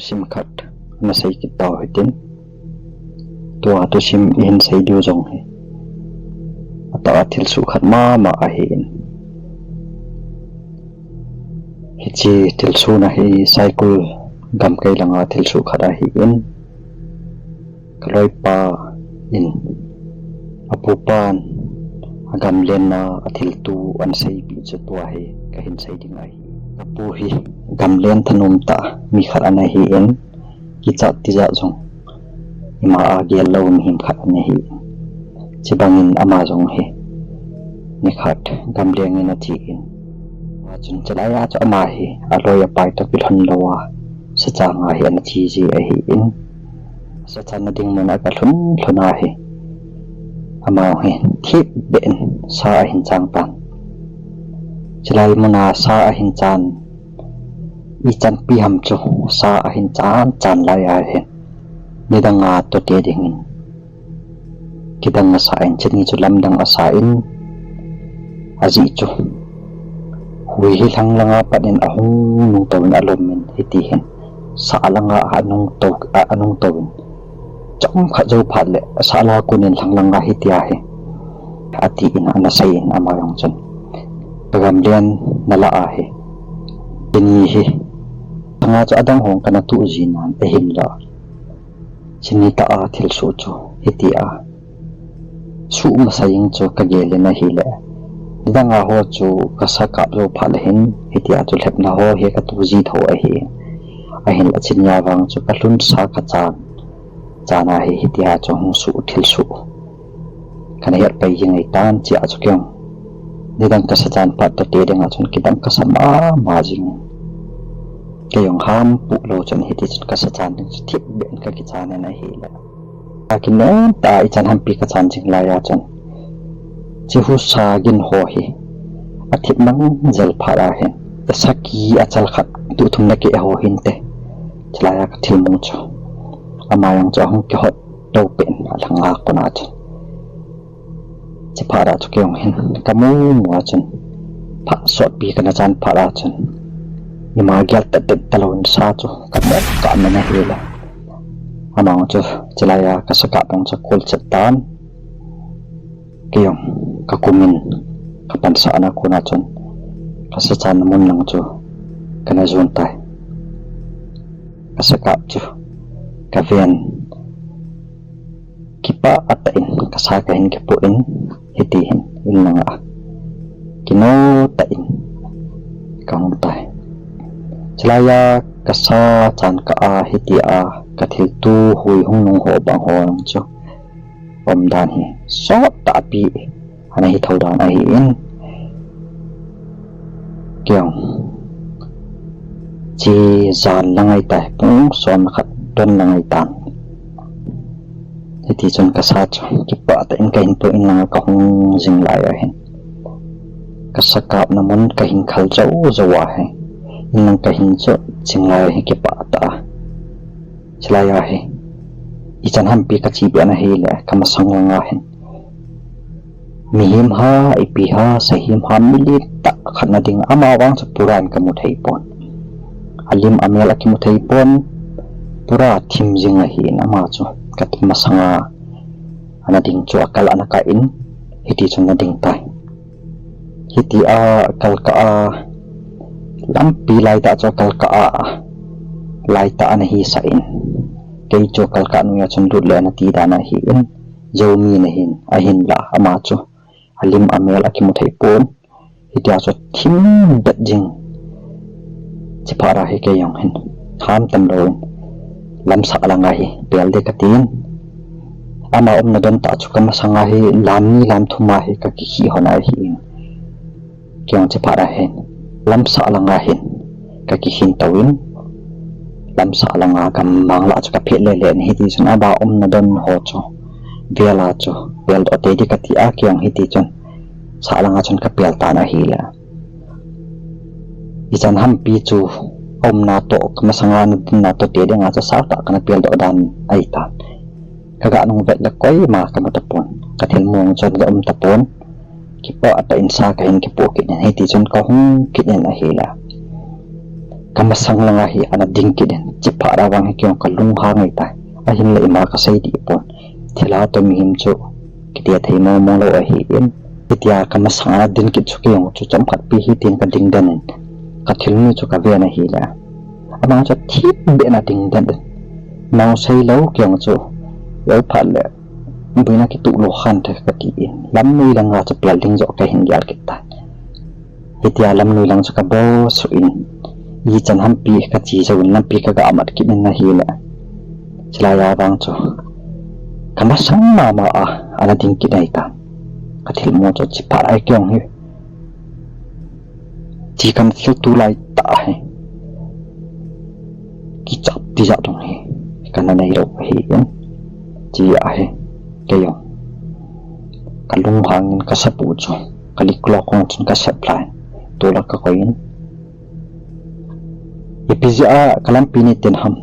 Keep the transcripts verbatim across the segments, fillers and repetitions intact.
Sim khat ana sei kit tau hitin. Tua thusim ihin sei diu jong hi atah a thilsoh khat mama ahin. Hiche thilsoh na hi Saikul gamkai langa thilsoh khat ahin. Kaloipa in apupan agamlen na athilto ana seipeh chu tua hi kahin sei ding ahi. Kapu hi gamlen thanom tah mi khat ana hin, kichat tijat jong ima a gel lou mihem khat ana hi. Chubangin ama jong hi nikhat gamleng in athi in. Achun chulai a chu ama hi aloi apai toh kilhon lou a, sachang a hi ana thi ji ahin. Sachan na ding mun a kalhun lhun a hi ama hi thip beh in sa ahin chan tan. Chulai mun a sa ahin chan, ichan pi ham chu sa ahin chan chan lai a hin nidang a toh te dingin kidang asa in, chuni chu lamdang asa in, ajeh chu hui hi lhang langa pat in ahung nung tou in alom in hiti hin sa langa anung tou, a, anung tou in, chomkhat jou phat le sa la kon in lhang langa hitia hi ati in ana sei in ama jong chun, kagamlen na la ahi. Tuni hi lhanga chu adang hong kana toh ji nan ahinla, chuni tah a thilsoh chu hitia soh masa jing chu kagel in ahile, nidang a ho chu kasa kap jou phat le hin hitia chu lhepna ho hi kato ji tho ahi. Ahinla chuni a vang chu kalhun sa kachan chan a hi hitia chu hung soh thilsoh kana het pai jing ahitan, chea chu kei jong nidang kasa chan phat toh te ding a chun kidang kasa mama jing in, kei jong ham poh lou chun hiti chun kasa chan ding chu thip beh in kakichan in ahile, akinom tah a ichan hampi kachan jing lai a chun, hiche husa gin ho hi athip mang jel phat a hin, saki achal khat, duh thum na keh ho hinte, chulai a kathilmu chu ama jong chu ahung kihot tou peh in alhang a kon a chun, hiche phat a chu kei jong hin kamu mu a chun, phat sotpi kana chan phat a chun, ima gel tet tet talou in sa chu kamu kap in ahile, ama jong chu chulai a kasa kap jong chu akol chet tan. Kei jong kakum in kapansah na kon a chun, kasa chan na mun lang chu kana jon tai. Kasa kap chu kaven, kipah tah in kasa kahin kipoh in, hiti hin in langa kino tah in kahung tai. Chulai a kasa chan kah a hitia kathilto hui hung nung ho bang ho jong chu umdan hi sot tahpi ana hi thou dan ahin, kei jong chu jan lang ahitai, pung som khat don lang ahitan. Hiti chun kasa chu kipah tah in kahin poh in langa kahung jing lai a hin, kasa kap na mun kahin khal jou jou a hin, in lang kahin jot jing lai a hin kipah tah a, chulai a hi ichan hampi kache beh in ahile, kamasang langa hin mihem ham, ipi ham, sahem ham, milen tah khat na ding, ama vang chu pura in kamu thei pon. Alim amel akimu thei pon, pura thim jing ahin, ama chu kamasanga ana ding chu akal ana kah in, hiti chun ana ding tai. Hitia akal kah a, lampi laitah chu akal kah a, laitah ana hisah in, kei chu akal kah noiya chun lut le ana ti dan ahin, Zomi ana hin, ahinla ama chu alim amel akimu thei pon, hitia chu thim det jing. Hiche phat a hi kei jong hin ham tam lou in, lamsah langa hi pel ding katin, ama umna don tah chu kamasanga hi lam ni lam thum a hi kakikhi hon ahin, kei jong hiche phat a hin lamsah langa hin kakikhin tou in, lamsah langa gammang lah chu kaphet lele in, hiti chun ama umna don ho chu vel a chu peldoh tei ding kati a, kei jong hiti chun sah langa chun kapel tan ahile, ichan hampi chu aumna toh kamasanga ana dinna toh te dinga chu sah tah kana peldoh dan ahitan. Kaga nung vet le koima kamu tapon, kathilmu chu ana um tapon. Kipah tah in sa kahin kipoh kit in, hiti chun kahung kit in ahile, Kamasang langa hi ana ding kit in, chiphat a vang hi kei jong kalunghang ngai tai. Ahinla ima kasei dih pon. Thilha toh mihem chu kiti thei mong mong lou ahin. Hitia kamasang a ding kit chu kei jong chu chomkhat pi hitin kading den in, kathilmu chu kaven ahile, ama chu thip beh in ading den in. Nao sei lou kei jong chu, ei phat le, boina kituh lou khan the kati in, lamnoi langa chu pel ding joh kahin gel kit tan. Hitia lamnoi lang chu kabol suh in, ichan hampi kache jouvin lampi kaga mat kit in ahile, chulai a vang chu kamasang mama a ana ding kit ahitan. Kathilmu chu chiphat a kei jong hi, chi kana thil tulai tah hi, kichat tijat jong hi kana neilou ahin, chi ahi, kei jong kalunghang in kasapu chu, kali clock kong chun kasep lhah in, tol a kakoi in, ipi jeh a kalampi nei ten ham,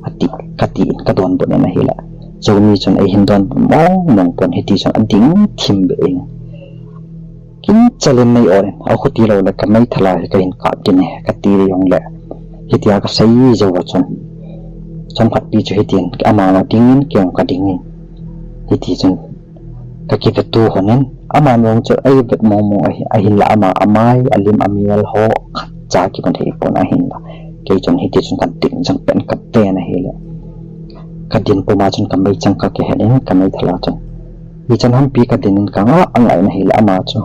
ati, kati in kadonbut in ahile, Zomi chun eihin donbut mong mong pon, hiti chun ading thim beh in, kin chalin nei ol in, akhuti lou le kameithal a hi kahin kap ding e kati jongle, hitia kasei jou a chun, chomkhat pi chu hitin ama a ding in kei jong kading in, hiti chun kakivetu lhon in, ama jong chu eivet mong mong ahi, ahinla ama amai, alim, amel ho khatcha kimu thei pon ahinla, kei chun hiti chun kating jang pen katen ahile, kadin puma chun kameichang kakihet in, kameithal a chun ichan hampi kadin in kanga angah in ahile, ama chu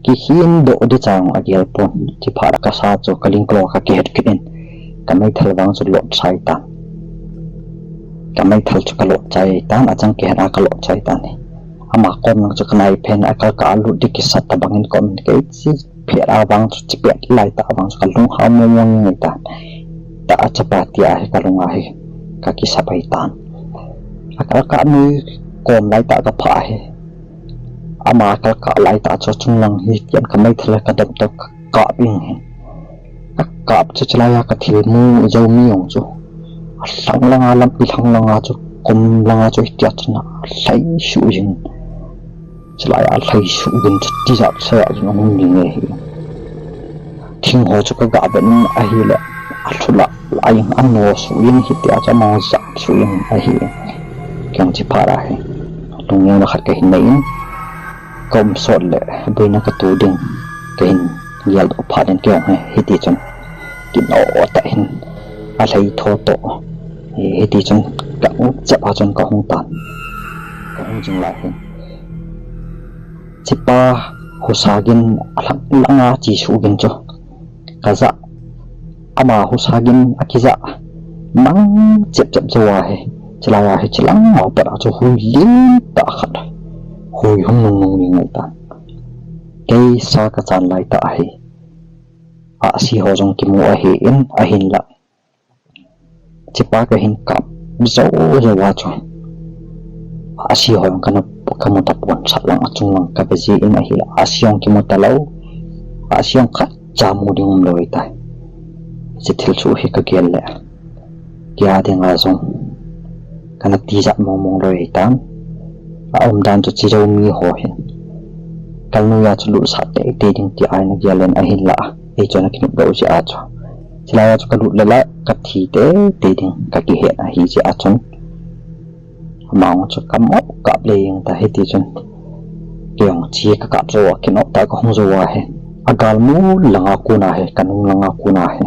kikhin doh ding chan agel pon. Chiphat a kasa chu kali clock kakihet kit in, kameithal vang chu lotsa ahitan. Kameithal chu kalotsa ahitan, achang kihet a kalotsa ahitan hi. Ama kom lang chu kanai phen, akalkah a lut ding kisa tabang in kaum in, kei chu phet a vang chu, chipet lai tah vang chu kalunghang mong mong ngai tan. Tah a chapa tia hi kalunga hi kakisa pai tan. Akalkah nui kom lai tah kaphah hi, ama kalkah lai tah chu chunglang hi kian kameithal kadom toh kakap in hi. Kakap chu chulai a kathilmu Zomi jong chu, alhang langa, lampi lhang langa chu, kom langa chu hitia chun alhai suh jing. Chulai a alhai suh gin chu tijat sa jat jing ahung ding ahi. Thing ho chu kaga vet in ahile, alhu lah lah in ano suh in, hitia chu ama jat suh in ahi. Kei jong chiphat a hi lungneo na khat kahin nei in, kaum sot le boina katu ding kahin geldoh phat in kei jong hi hiti chun kino tah in alhai tho toh, hiti chun kaum chep a chun kahung tan. Kahung jing lai hin, chipa husa gin alhang langa chesuh gin chu kajah, ama husa gin akijah mang chep chep jou ahi. Chulai a hi chilang a pat a chu hui lentah khat hui hung nung nung ding ngai tan. Kei sa kachan lai tah ahi, ahsi ho jong kimu ahin, ahinla chipa kahin kap jou jou a chu ahsi ho jong kana, kamu tapon, sahlang a chunglang kave jin ahile, ahsi jong kimu talou, ahsi jong khatcha mu ding umlou ahitai. Hiche thil chu hi kagel le, kei a dinga jong kana tijat mong mong lou ahitan. Aumdan chu chi Zomi ho hin kalnoi a chu lutsah teitei ding tia ana gel in, ahinla ei chun akinop lou jeh a chu, chulai a chu kalut le la kathi teitei ding kakihet ahi jeh a chun, ama jong chu kamo kap le jeng ta hiti chun, kei jong chi kakap jou a, kino tah kahung jou ahi. Agalmu langa kon ahi, kanung langa kon ahi.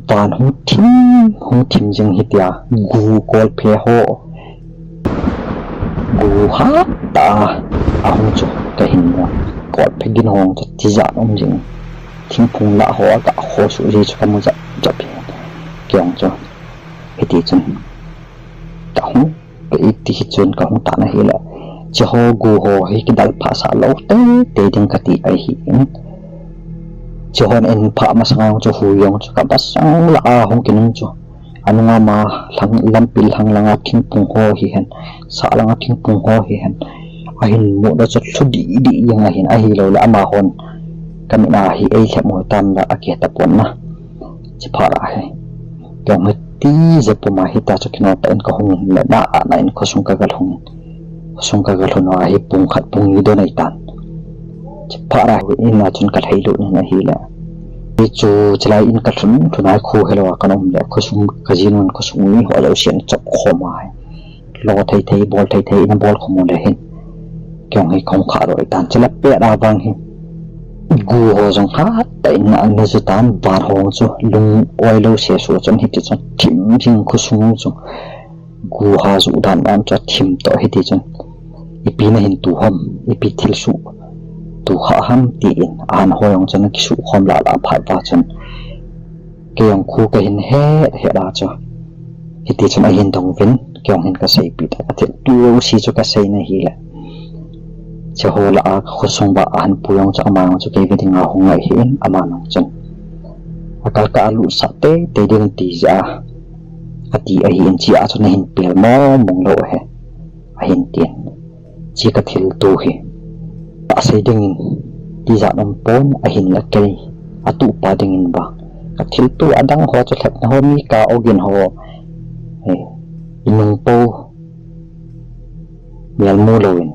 Van hung thim, hung thim jing hitia, gu kolphe ho, gu hat tah a ahung chu kahin mu. Kolphe gin ho chu tijat um jing. Thingphung lah ho aga kho suh ji chu kamu jap jap in. Kei jong chu hiti chun kahung, ka iti hi chun kahung tan ahile, chiho gu ho hi kidal phasah lou teitei ding kati ahin. Chihon ahin phah masanga jong chu hui jong chu kamasang lah a hung kinung chu, anunga ma lhang, lampi lhang langa thingphung ho hihen, sah langa thingphung ho hihen, ahin muna chu lhu dih dih jeng ahin, ahilouleh amahon kamit a hi eilhep u hitam la akihe tapon na. Chiphat a hi, kei jong hi tijat puma hita chu kino tah in kahung in le, na a na in khosung kagalhung in, khosung kagalhun uva hi pung khat pung ni don ahitan. Chiphat a hi in a chun kalhailut in ahile, Hichu chulai in kalhun lhun a kho helou a kana um le khosung kajinun khosung mi ho jouse ana chop khom a hi. Lo thei thei, bol thei thei, ina bol khom u le hin. Kei jong hi kahung khah doh tan chule pet a vang hi. Gu ho jong hatah in ana ju tan, van ho chu lung oi lou se su chun hiti chun thim jing khosung chu. Gu ha ju dan dan chu thim toh hiti chun. Ipi nahin tu ham, ipi thil suh tu kha ham tin, ahan ho jong chun ana kisuh khom lah lah phat va chun. Kei jong khu kahin het het a chu. Hiti chun ahin dong uvin, kei jong hin kaseipi ta, kathiltu jouse chu kasei na hile. Hiche ho lah a khosung bah a ahin pu jong chu ama jong chu kei ve dinga hung ahin, ama jong chun. Akal kah a lut sah teitei ding ti jeh a, ati ahin, hichea chu nahin pel mong mong lou ahi, ahin tin. Hiche kathiltu hi. Asei dingin, tijat um pon ahinla kei, atuhpa dingin ba. Kathiltu adang ho chu lhepna ho mi ka ogin ho. Eh, inung po. Melmu louvin.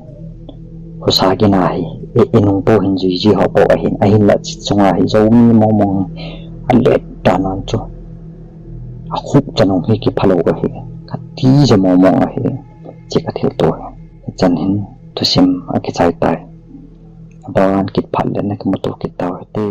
Khosa gin a hi. I, inung po hin jui ji ho po ahin. Ahinla chit chunga hi Zomi mong mong. Alet dan an chu. Akhup chanung hi kiphalou ahi. Kati je mong mong ahi. Hiche kathiltu hi. Hichan hin thusim akichai tai. Aban kit phat le nakimuto kit tau hite.